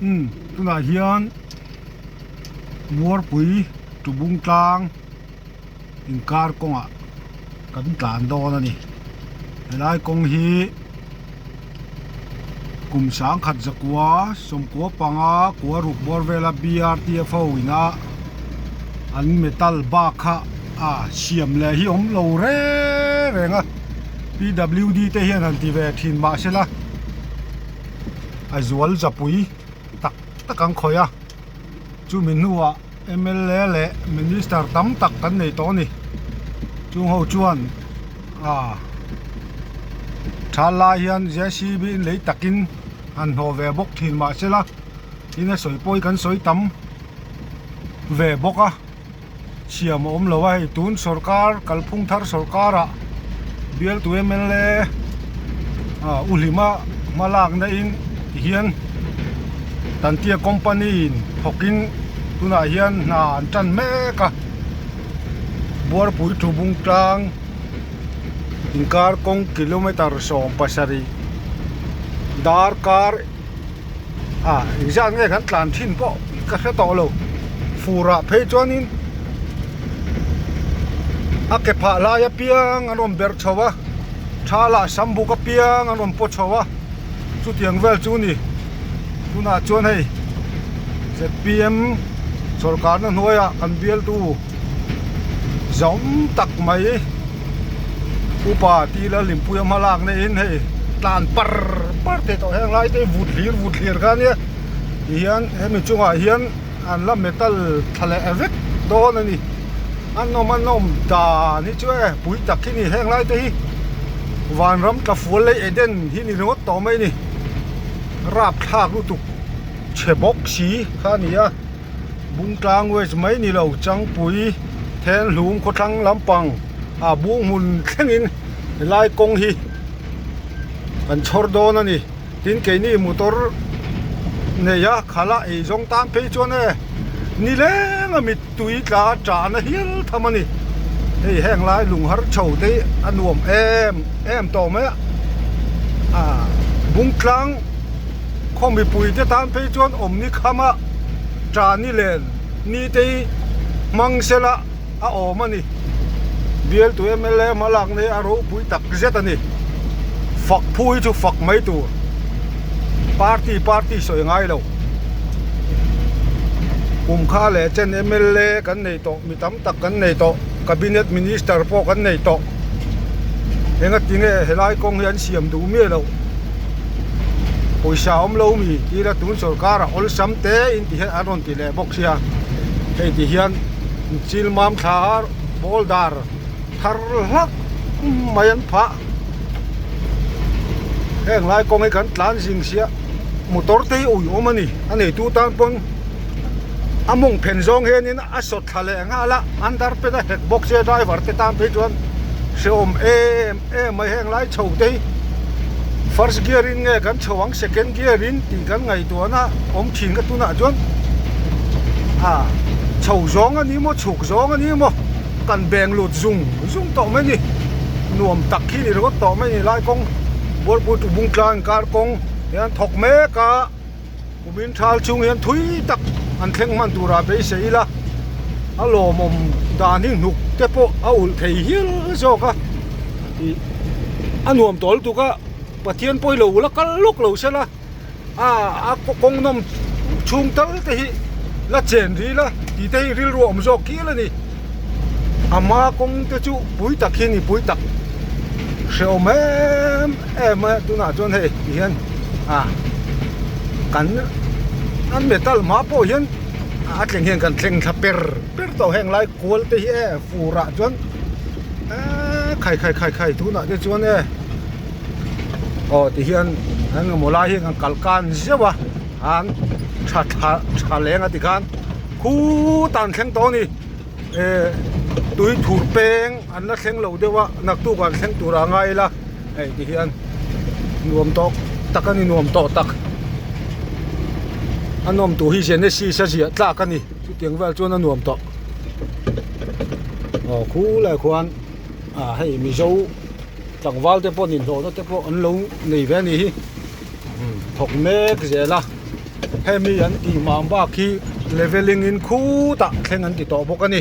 Umm tunah hian Muarpui Tubung tlang inkar kawngah kan tlan dawn a ni helai kawng hi kum sangkhat zakua sawmkua panga kua ruk bawr vela BRTF ho ina an metal bak kha a siam leh hi awm lo reng reng a PWD te hian han ti ve thin mahsela. A zual zapui tak tak an khawih a chumi hnuah mla leh minister tam tak kan nei tawh a ni chung ho chuan ah tha lai hian JCB in lei takin han hnawh ve bawk thin mahsela tin a sawi pawh hi kan sawi tam ve bawk a. Siam a awm lo a hei tun sawrkar kalphung thar sawrkar ah bialtu mla ah u hlima hma lak na in ti hian Tantia company in thawk in tunah hian hna an tan mek a Buarpui thu bung tlang inkar kawng kilometer 17 darkar. Ah engzat nge kan tlan thin pawh ka hre tawh lo fur ah phei chuanin a ke phah lai apiang an rawn berh chho a thal ah sam buk apiang an rawn paw chho a chutiang vel chu a ni tunah chuan hei zpm sawrkarna hnuaiah kan bialtu zawm tak mai. Upa tih la Limpuia hma lak na in hei tlan par par thei tawh heng lai te hi vut hlir vut hlir kha ania ti hian hemi chungah hian an la metal thla leh vek dawn a ni a nawm a nawm dan hi chu e pui tak hi ni heng lai te hi vanram tla fual lei eden hi ni ringawt tawh mai a ni rapthlak lutuk chhe bawk si kha a ni a. Bungtlang West mai ni lo Changpui Thenhlum khawthlang lampang ah bung hmun thlengin helai kawng hi kan chhawr dawn a ni tin keini motor nei a khala ei zawng tan phei chuan e nileng a mittui tla ṭahna hial tham a ni hei heng lai lung har chho te hi a nuam em em tawh mai a ah Bungtlang. Khaw mipuite tan phei chuan awmni khama tani len nite hi hmang sela a awm a ni. Bialtu mla hma lakna hi a ropui tak zet a ni. Fak phu hi chu fak mai tur. Party party sawi ngai lo. Kum kha leh chen mla kan nei tawh mi tam tak kan nei tawh cabinet minister pawh kan nei tawh. Engati nge helai kawng hi an siam duh miah loh. Pawisa awm lo mi tih ila tun sawrkar ah awlsam te in ti hian an rawn ti leh bawk sia hei ti hian chil mam thla a boulder thar hlak mai an phah heng lai kawng hi kan tlan zing sia motor te hi ui awm a ni a neitu tan pawn a mawng phen zawng hianin a sawt thla leh nghal a under pet a hek bawk sia driver te tan phei chuan hrehawm em em mai heng lai chho te hi first gear in nge kan chho ang second gear in tih kan ngaihtuahna awm thin ka tunah chuan ah chho zawng a ni maw chhuk zawng a ni maw kan beng lut zung zung tawh mai a ni nuam tak hi ni ringawt tawh mai a ni lai kawng Bualpui tu bung tlang inkar kawng hian thawk mek a. Kumin thal chung hian thui tak an thleng hman turah beisei ila a lawmawm dan hi hnuk te pawh a ulh thei hial zawk a ih a nuam tawh lutuk a Pathian pawh hi lo la kal lawk lo sela a a kawng nawm chhung tal te hi la chen rih la tih te hi rilru a awm zawk hial a ni a hma kawng te chu pui tak hi a ni pui tak hrehawm em em a tunah chuan hei ti hian ah kan an metal hma pawh hian a thleng hian kan thleng thla per per tawh heng lai kual te hi e fur ah chuan eee khai khai khai khai tunah te chuan e aw ti hian eng emaw lai hi kan kal kan zeuh a an tha thla tha leng a tikhan khutah an thleng tawh a ni eh tui thur peng an la thleng lo deuh a naktuk ah an thleng tur ah ngai ila hei ti hian nuam tawk tak a ni nuam tawh tak a nawm tur hi genesis a ziah tlak a ni chutiang vel chuan a nuam tawh aw khulai khuan ah hei mizo tlangval te pawh ninhlawhna te pawh an lo nei ve a nih hi thawk mek zel a. Hemi an tih mam bak hi leveling in khutah thleng an ti tawh bawk a ni.